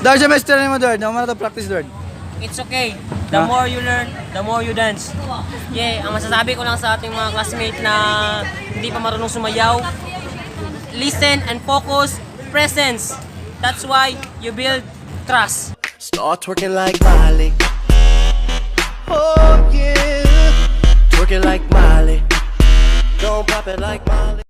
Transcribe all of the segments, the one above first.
Dawid siya master mo, Dawid. Naman na to practice, Dawid. It's okay. The more you learn, the more you dance. Yeah, ang masasabi ko lang sa ating mga classmate na hindi pa marunong sumayaw, listen and focus, presence. That's why you build trust. Start twerking like Miley. Oh yeah. Twerking like Miley. Don't pop it like Miley.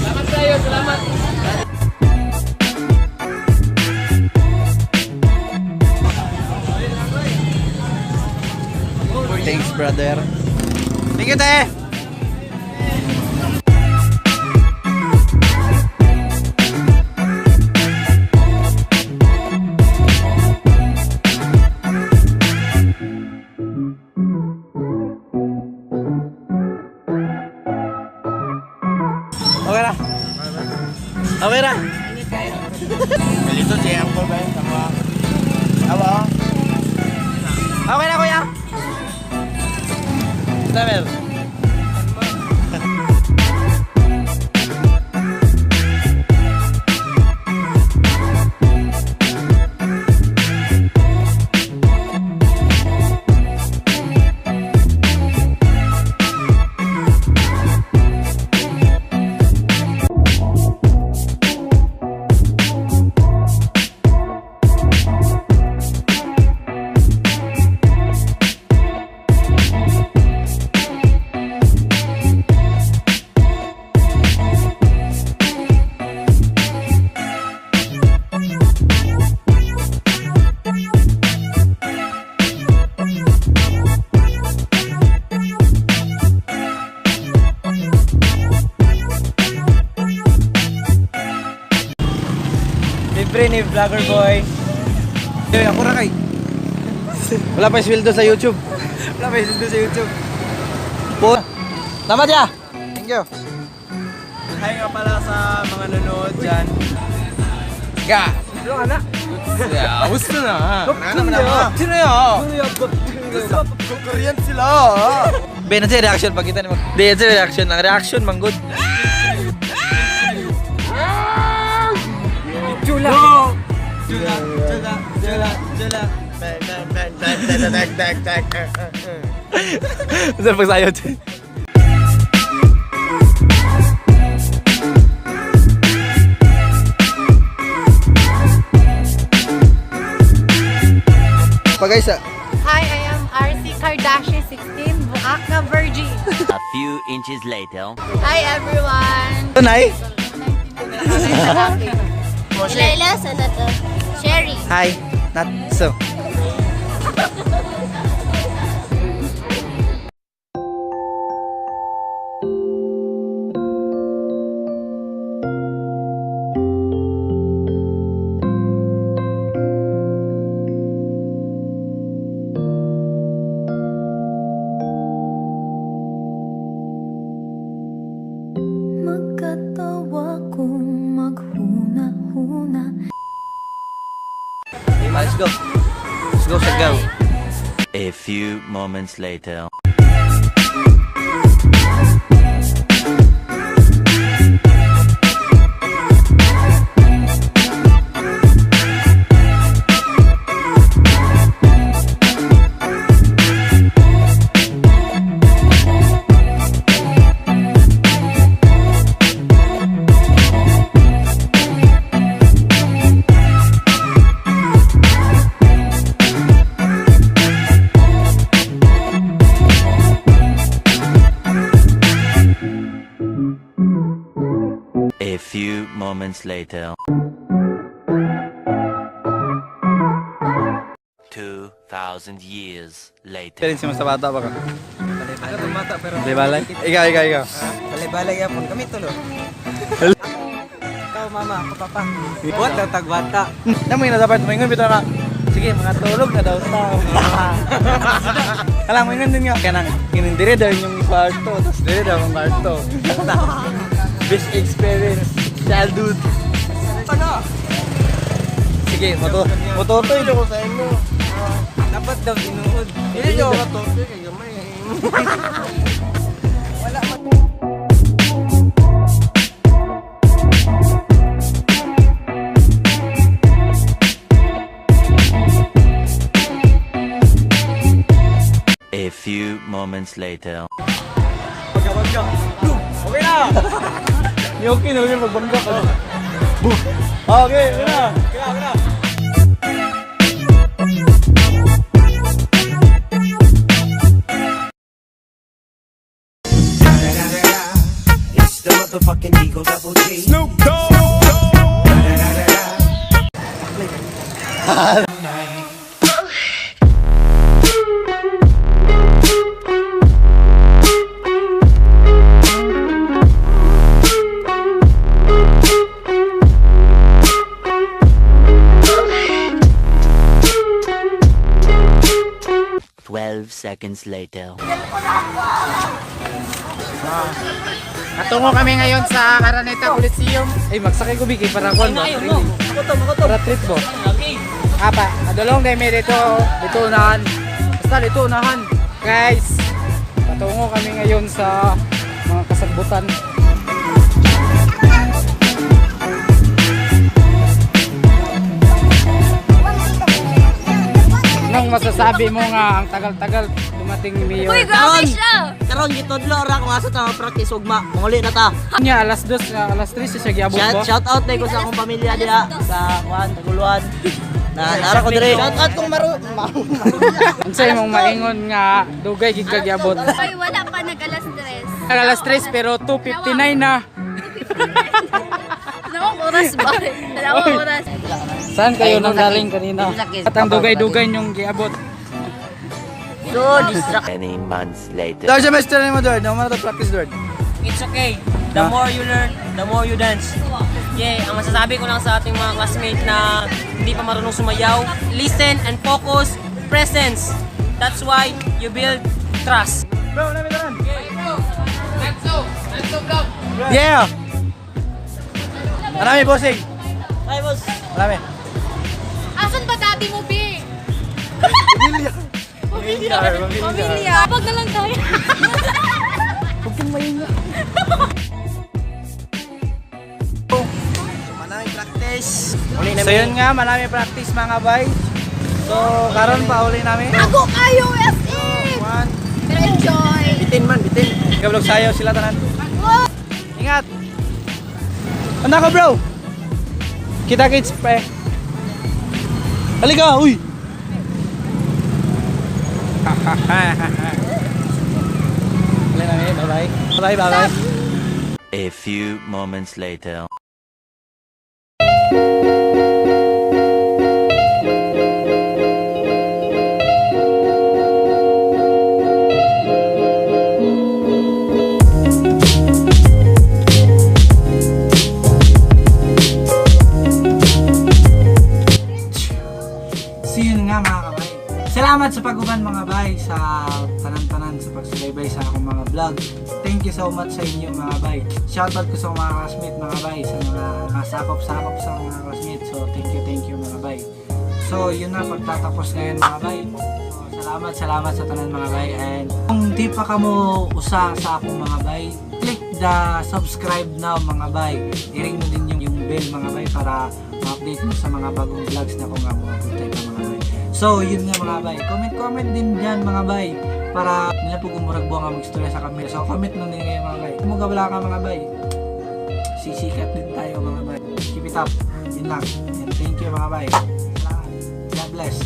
Salamat sa iyo, salamat. Thanks, brother. Thank you, te! Okay na. Okay na. Dito si Uncle ba? Tama. Tama. Okay na, kuya. Timer. Libre ni Vlogger Boy. Eh, ako ra kay. Wala pa sweldo sa YouTube. Wala pa sweldo sa YouTube. Po. Tama dia. Thank you. Hi nga pala sa mga nanonood dyan. Ga. Yeah, gusto na. Ano naman ako? Sino yun? Korean sila. Ben, ano reaction pagkita ni Di, ano reaction? Ang reaction, manggod. Chula. Chula, chula, chula, chula. Saan pagsayod? Pag-guys, ah. Hi, I am RC Kardashian 16, Buak na Virgin. A few inches later. Hi everyone! Tunay? Laila, sana to? Sherry. Hi. Not so. Magkatawa kung maghuna-huna. Let's go. Let's go sa go. A few moments later. A few moments later. 2,000 years later. Experience mo sa bata ba ka? Ako tumata pero Balay-balay? Ikaw, ikaw, ikaw. Balay-balay yapon kami tulo. Ikaw mama, ako papa. Buhat daw tag bata. Namo na dapat maingon bitaw na. Sige. Sige, mga tulog na daw tao. Alam mo yun din nga. Kanang, kining dire daw yung kwarto. Tapos dire daw ang kwarto. Best experience. Childhood. Sige, mototoy. Ko sa inyo. Dapat daw tinuod. Hindi nyo ako katotoy kay gamay. A few moments later. Okay na! Ni okay na yung pagbangga ko. Boom! Okay, okay na! Okay na, okay na! It's the motherfucking Eagle Double G. Snoop Dogg. 12 seconds later. Natungo kami ngayon sa Araneta Coliseum. Ay, magsakay ko Biki para kwan ba? Ayaw mo. Para trip mo. Okay. Apa, adulong dahil may dito. Dito unahan. Basta dito unahan. Guys, patungo kami ngayon sa mga kasagbutan. Anong masasabi mo nga ang tagal-tagal dumating ni Mayor? Uy, grabe siya! Karon gitudlo ra kung asa ta practice ugma. Manguli na ta. Niya, alas 2, alas 3 siya giabot Shout, ba? shout out ko sa akong pamilya diha sa kuan Taguluan. Na nara ko dire. Shout out kung maru. Unsay imong maingon nga dugay gid ka giabot? Uy, wala pa nag-alas 3. Alas 3 pero 2:59 na. Dalawang oras ba? Dalawang oras. Saan kayo nanggaling kanina? At ang dugay-dugay niyong giabot. So, distract. Many months later. Dord, sa master mo, Dord. Naman na practice, Dord. It's okay. The more you learn, the more you dance. Yeah, ang masasabi ko lang sa ating mga classmate na hindi pa marunong sumayaw, listen and focus, presence. That's why you build trust. Bro, namin tanan. Yeah! Marami, bossing. Hi, boss. Marami. Asan ba daddy mo, B? Pamilya. Pamilya. Wag na lang tayo. Huwag kang mahinga. Manay practice. So yun nga, marami practice mga bay. So karon pa uli namin. Ako kayo, SM! One. Pero enjoy! Bitin man, bitin. Kablog sayo sila tanan. Ingat. Ano ka bro? Kita kits pre. Halika, uy. Uli namin, bye-bye. Bye-bye, bye-bye. A few moments later. So yun nga mga kabay. Salamat sa pag-uban mga bay sa tanan-tanan sa pagsubaybay sa akong mga vlog. Thank you so much sa inyo mga bay. Shoutout ko sa mga classmate mga bay, sa mga kasakop-sakop sa mga classmate. So thank you mga bay. So yun na pagtatapos ngayon mga bay. So, salamat, salamat sa tanan mga bay. And kung di pa kamo usa sa akong mga bay, click the subscribe now mga bay. I-ring mo din yung bell mga bay para ma-update mo sa mga bagong vlogs na kung nga mga tayo pa mga bay. So, yun nga mga bay. Comment-comment din dyan mga bay para nila po gumurag buwang ang magstorya sa camera. So, comment lang din kayo mga bay. Kung wala ka mga bay, sisikat din tayo mga bay. Keep it up. Yun lang. And thank you mga bay. Salamat. God bless.